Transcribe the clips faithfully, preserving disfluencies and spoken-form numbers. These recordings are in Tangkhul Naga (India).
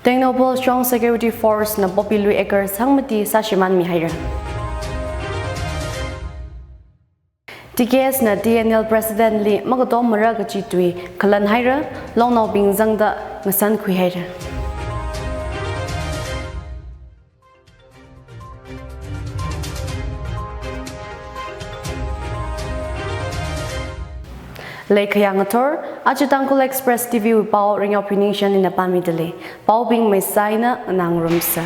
Tengnoupal Shong Security Force na Poppy Lui Acres hangmati sāshimānmihaira. T K S na T N L President li makatommara kachi tui khalanhaira, longnaobing zangda ngasankhuihaira. Leikhayang athor, aja Tangkhul Express T V wui pao Ringyaophi Ningshan ina pāmidalei. Paobing maisai eina nganārumsa.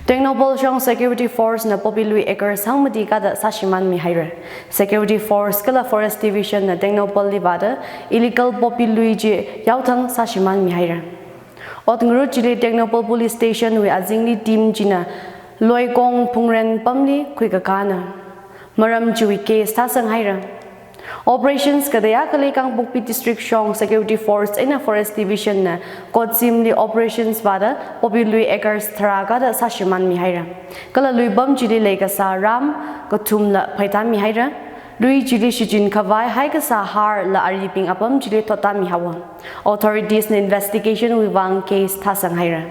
Tengnoupal Shong Security Force na Poppy Lui Acres hangmati kada sāshimānmihaira. Security Force kala Forest Division na Tengnoupal li vāda illegal poppy lui chi yaothang sāshimānmihaira. Ot ngarut chili Tengnoupal Police Station wui azingli team china Loikong Phungren pamli khuikakāna. Maram chiwui case thāsanghaira. Operations kateiyā khalei Kangpokpi District Shong Security Force eina Forest Division na Kotsimli operations vāda Poppy Lui Acres tharā kada sāshimānmihaira. Kala luipam chili leikasā ram kathumla phaitāmihaira. Lui chili shichin khavai haikasā harla aribing apam chili thottāmihaowa. Authorities na investigation wui vang case thāsanghaira.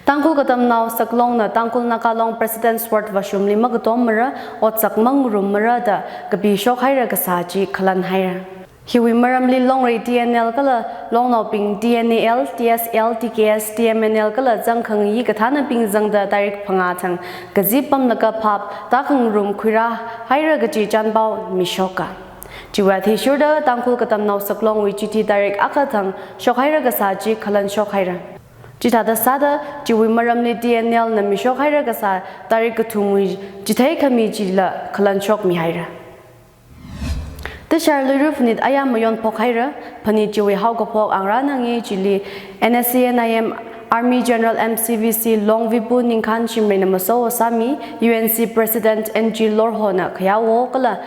Tangkhul Katamnao Saklong na Tangkhul Naga Long President's Ward vāshumli makatommara, otsak mangarummara da kapi shokhaira kasā chi khalanhaira. Hiwui maramli Longrei T N L kala longnaobing T N A L, T S L, T K S, T M N L kala zangkhangayi kathānabing zangda tarik phangā thang kazip pamlaga phap tākhangarum khuirāhaira kachi chānpao mishoka. Chiwui athishurda Tangkhul Katamnao Saklongwui chithi tarik akha thang shokhaira kasā chi khalanshokhaira. Chithāda sāda chiwui maramli T N L na mishokhaira kasā tarik kathumwui chitheikhami chila khalanshokmihaira. Tashar Luira phanit aya mayon phokhaira. Phanit chiwui haokaphok Angra Nange chili N S C N I M Army General M C V C Long Vipu Ningkhan Shimray na masowo sāmi, U N C President N G Lorho na khayawo kala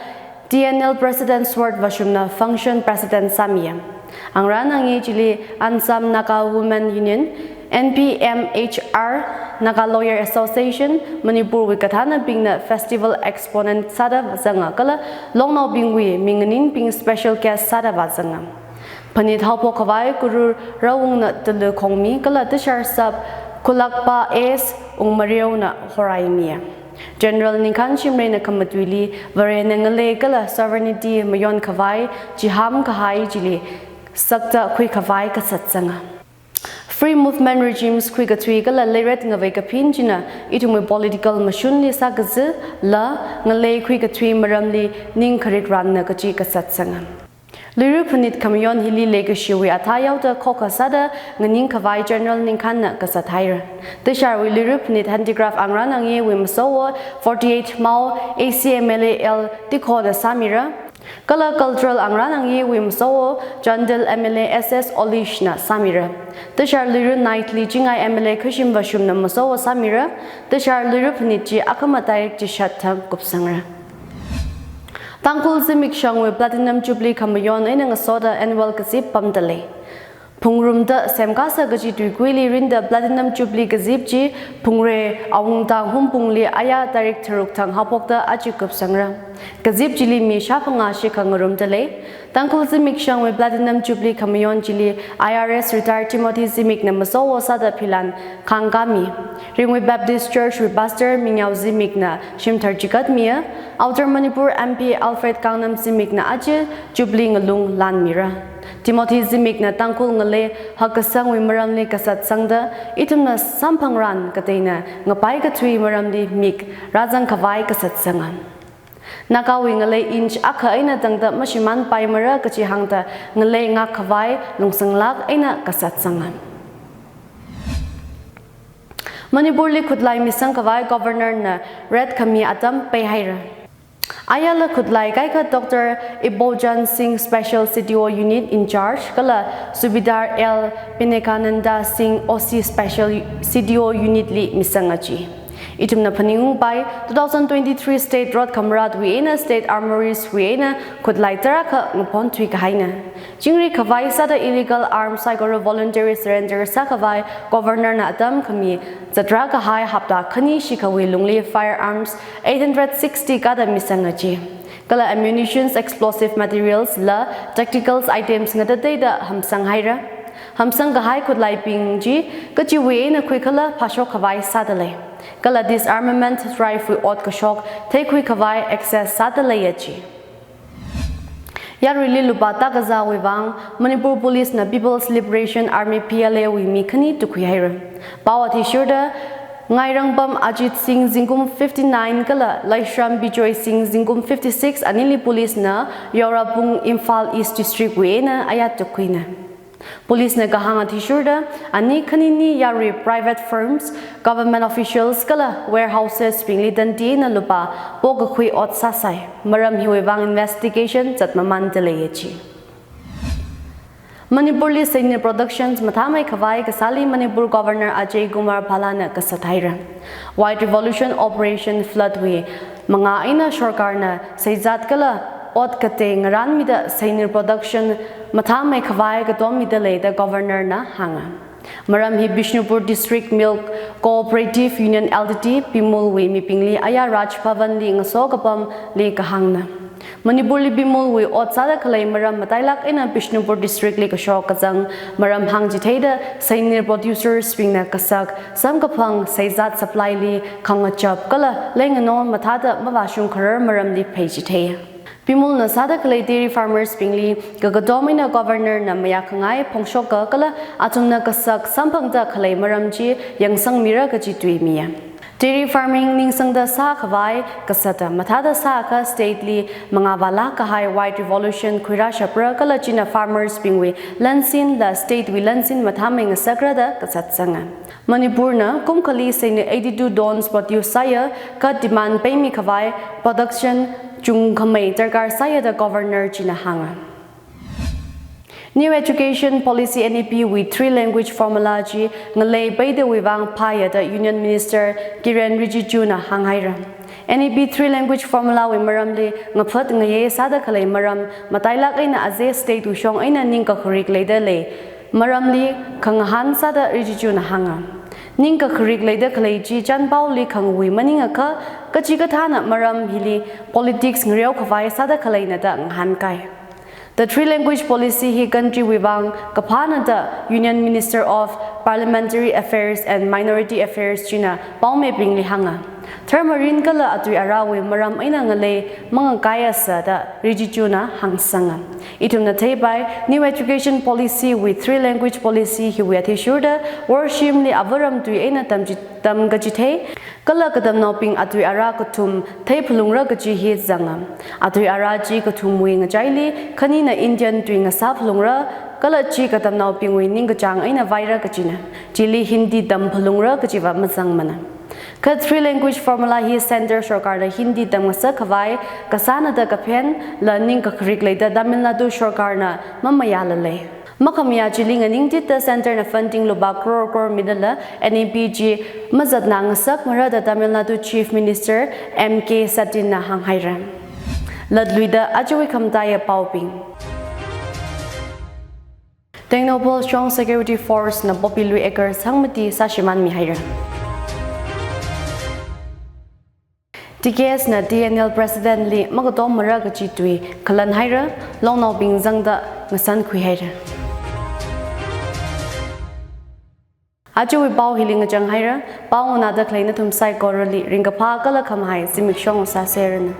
T N L President's Ward vāshumna function president sāmiya. Angra Nange chili Ansam Naga Women Union, N P M H R, Naga Lawyer Association, Manipurwui kathānabingna festival exponent sāda vāzanga kala longnaobingwui minganingbing special guest sāda vāzanga. Phanit haophok khavai Kuru Rawungna Tulu Khongmi kala Tashar Sub Khulakpa S Ungmareona horaimiya. General Ningkhan Shimray na khamatuili Varena ngalei kala sovereignty mayon khavai chiham kahai chili sakta khui khavai kasatsanga. Free movement regimes khuikathui kala leiret ngavei kaphin china ithumwui political mashunli sākazila ngalei khuikathui maramli ning kharik ranna kachi kasatsanga. Luira phanit khamayon hili leikashiwui athā yaoda khokha sāda nganing khavai General Ningkhan na kasathaira. Tasharwui Luira phanit handicraft Angra Nangewui masowo forty-eight Mao A C M L A L Tikho na sāmira. Kala cultural Angra Nangewui masowo Chandel M L A S S Olish na sāmira. Tashar Luira night li Chingai M L A Khashim Vashum na masowo sāmira. Tashar Luira phanit chi akhama tarik chishat thang kupsangra. Tangkhul Zimik Shangwui Platinum Jubilee khamayon eina ngasoda annual kazip pamdalei. Phungrumda semkasā kachi tuikuili rinda Platinum Jubilee kazip chi Phungre Awungtang Humpungli aya tarik tharuk thang haophokda aja kupsangra. Kazip chili mi shāphangā shikha ngarumdalei. Tangkhul Zimik Shangwui Platinum Jubilee khamayon chili I R S retired Timothy Zimik na masowo sāda philan khangkāmi. Ringui Baptist Church wui Pastor Mingyao Zimik na shimthar chigatmiya. Outer Manipur M P Alfred Kangnam Zimik na aja Jubilee ngalung lanmira. Timothy Zimik na Tangkhul ngalei hakkasangwui maramli kasatsangda ithumna samphangran kateina ngapai kathui maramli mik rāzang khavai kasatsanga. Nagawui ngalei inch akha eina tangda mashimānpaimara kachi hāngda ngalei ngak khavai lungsanglāk eina kasatsanga. Manipurli khutlai misang khavai Governor na ret khami atam peihaira. Ayala khutlai kaikha Doctor Ibojan Singh Special C D O Unit in charge kala Subedar L Pinekananda Singh O C Special C D O Unit li misanga chi. Ithumna phaningungpai, two thousand twenty-three State Road Khamratwui eina State Armories wui eina khutlai tarākha ngaphon thuikahaina. Chingri khavai sāda illegal arms saikora voluntary surrender sākhavai Governor na atam khami zatra kahai hapta khani shikhawui lungli firearms eight hundred sixty kada misanga chi. Kala ammunitions, explosive materials la tacticals items ngatateida hamsanghaira. Amsang kahai khutlaibing chi kachiwui eina khuikhala phāshok khavai sāda lei. Kala disarmament drive wui ot kashok theikhui khavai access sāda leiya chi. Yaruili lupā tākazāwui vang Manipur Police na People's Liberation Army, P L A wui mi khani tukhui haira. Pao athishurda Ngairangpam Ajit Singh zingkum fifty-nine kala Laishram Bijoy Singh zingkum fifty-six anili police na Yaurapung, Imphal East District wui eina ayat tukhuina. Police na kahāng athishurda, ani khanini yarui private firms, government officials kala warehouses bingli tandi eina lupā pokakhui ot sāsai. Maram hiwui vang investigation zatmamānda leiya chi. Manipurli Seinir Productions mathāmei khavai kasāli Manipur Governor Ajay Kumar Bhalla na kasat haira. White Revolution Operation Flood wui mangā eina sorkarna seizat kala ot katei ngarānmida Seinir Production mathāmei khavai katommida lei da Governor na hānga. Maram hi Bishnupur District Milk Cooperative Union L T D, Bimul wui mibingli aya Raj Bhavan li ngaso kapamli kahāngna. Manipurli Bimul wui ot sāda khalei maram matailak eina Bishnupur District li kashok kazang maram hāngchitheida Seinir producers bingna kasak samkaphang seizat supply li khangachap kala leinganor mathāda mavāshung kharar maramli pheichithei. Bimul na sāda khalei dairy farmers bingli kakatom eina Governor na mayākhangai phongshoka kala athumna kasak samphangda khalei maram chi yangsangmira kaji tuimiya. Dairy farming ningsangda sākhavai kasata mathāda sākha state li mangā vālak kahai White Revolution khuirāshapra kala china farmers bingwui lansin la state wui lansin mathāmei ngasakra da kasat sanga. Manipur na kumkhali Seinir eighty-two tons produce sāya, kha demand peimi khavai production chungkhamei darkar sāya da Governor china hānga. New Education Policy, N E P wui three language formula chi ngalei peidawui vang phāya da Union Minister Kiren Rijiju na hānghaira. N E P three language formula wui maramli ngaphat ngayei sāda khalei maram matailak eina aze state wui shong eina ningkakharik leida lei maramli khangahān sāda Rijiju na hānga. Ningkakharik leida khalei chi chanpaoli khangawui maningakha, kachikathāna maram hili politics ngareo khavai sāda khaleina da ngahānkai. The three language policy hi country wui vang kaphāna da Union Minister of Parliamentary Affairs and Minority Affairs china paomeibingli hānga. Dharma rin kala atui arāwui maram eina ngalei mangakaiasa da Rijiju na hāngsanga. Ithumna theipai, New Education Policy wui three language policy hiwui athishurda worshimli avaram tui eina tamchi-, tamkachithei kala katamnaobing atui arā kathum theiphalungra kaji hi zanga. Atui arā chi kathumwui ngachaili khanina Indian tui ngasāphalungra kala chi katamnaobingwui ningkachāng eina vaira kajina. Chili Hindi tamphalungra kajiva mazangmana. Kha three language formula hi Centre sorkarna Hindi tamngasak khavai kasāna da kaphenla ningkakharik leida Tamil Nadu sorkarna mamayāla lei. Makhamayā chili nganingtitda Centre na funding lupā crore crore midala N E P chi mazatnā ngasakmara da Tamil Nadu Chief Minister M K Stalin na hānghaira. Latluida ajawui khamataiya paobing. Tengnoupal Shong Security Force na Poppy lui acre sangmati sāshimānmihaira. T K S na T N L President li makatommara kaji tui khalan haira, longnaobing zangda ngasankhui haira. Ajawui pao hili ngachang haira, pao nganāda khalei nathum saikorali ringkaphā kala khamahai zimiksho sāseranu.